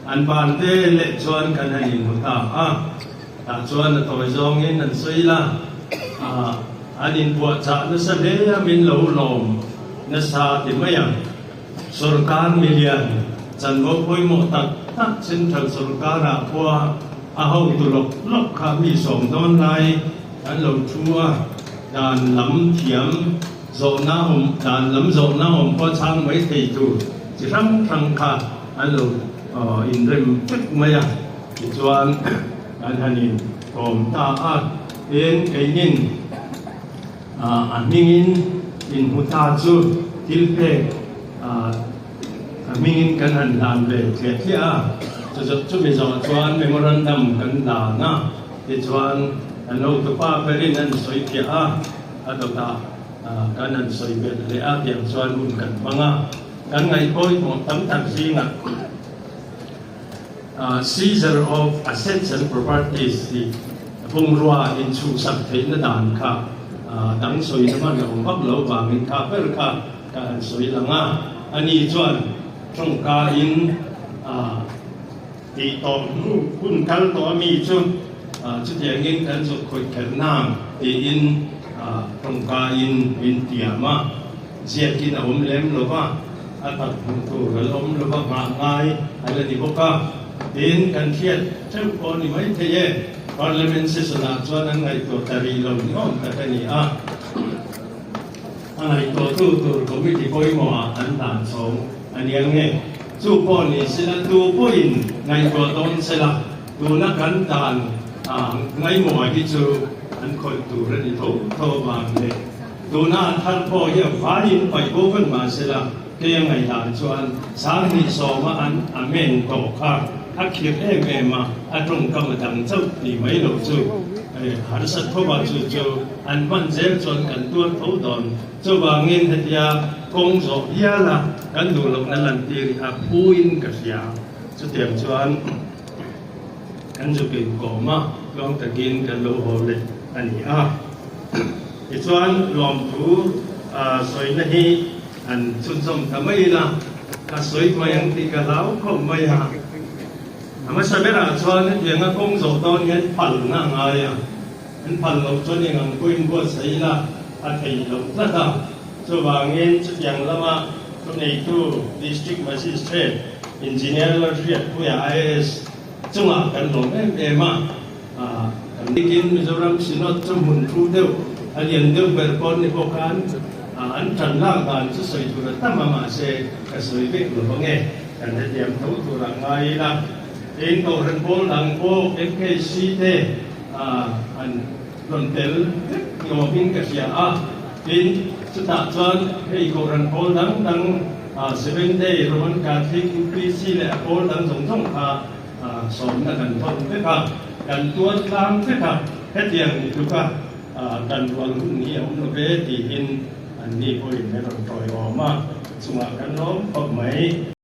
An ban ve leh chuan kan han inhmu ta a, tah chuan a tawi zawngin an sawi la, an inpuahchah nasa hle a min lo lawm nasa ti mai ang. Sorkar milian chanvo pawimawh tak tak Central sorkarah pawha a hotu lawk lawk kha mi sawm dawn lai an lo thu a, dan lam thiam zawhna awm dan lam zawhna awm pawh chhang mai thei tur chi hrang hrang kha an lo inrem vek mai a, tichuan an han inkawm ta a, tin keinin a hmingin inhmu ta chu thil pek a hmingin kan han hlan ve thliah thliah a, chumi zawh chuan memorandum kan dan a, tichuan an hotupa berin an sawi phiah a, a dawtah kan han sawi belh leh a tiang chuan hun kan hmang a. Kan ngaihpawimawh tam tak zingah Seizure of Assets and Properties tih bungrua inchhuhsak theihna dan kha dang sawi na hman a awm vak lo vangin kha ber kha ka han sawi lang a. Ani chuan tawngka in tih tawh hnu hun kal tawh ami chu chutiangin kan zuk khawih kher nang tiin tawngka in min tiam a. Ziakin a awm lem lo va, a tak hmuh tur a la awm lo va, nghah ngai a la ni bawk a. Tin, kan hriat theuh pawh a ni mai thei e, Parliament session-ah chuan an ngaihtuah ta rih lo ni awm tak a ni a. A ngaihtuahtu tur committee pawimawhah an hlan chhawng a ni ang e. Chu pawh ni sela tu pawhin ngaihtuah dawn sela, tuna kan dan ngaimawh hi chu an khawih tur a ni tho tho avang leh Tuna a thar pawh hi a vaiin paih bo vek mah sela, kei a ngaihdan chuan 20 sawma an amen tawh kha a khirh em em a, a tawngkam a dang chauh tih mai loh chu harsa tho a, chu chu an hman zel chuan kan tuar tho dawn. Chuvangin hetia kawng zawh hial a kan duh lohna lantir hi a phuin ka hria. Chutiang chuan kan zuk inkawm a, tluang takin kan lo haw leh a ni a. Tichuan lawmthu sawina hi an chhunzawm ta mai ila, ka sawi mai ang tih ka hlau khawp mai a. A hmasa berah chuan hetianga kawng zawh dawn hian phalna a ngai a, an phal loh chuan eng ang pawhin buatsaih ila a thei loh tlat a. Chuvangin chutiang lama thuneitu District Magistrate Engineer Lalhriatpuia IAS chungah kan lawm em em a. Kan bikin Mizoram Synod chu hmun thu deuh a lian deuh ber pawn ni bawk khan an tan lak dan chu sawi tur a tam a mahse ka sawi vek lo ang e, kan hetiang tho tur a ngai ila. Tin Kohhran pawl dang pawh MKC te an rawn tel vek ni awmin ka hria a, tin chutah chuan hei Kohhran pawl dang dang Seventh Day Roman Catholic, UPC leh a pawl dang zawng zawng kha Sawmna kan thawn vek a, kan tuar tlang vek a, hetiang ni tluk a kan rual hun hi a awm lo ve tiin anni pawhin an rawn tawiawm a, chungah kan lawm khawp mai.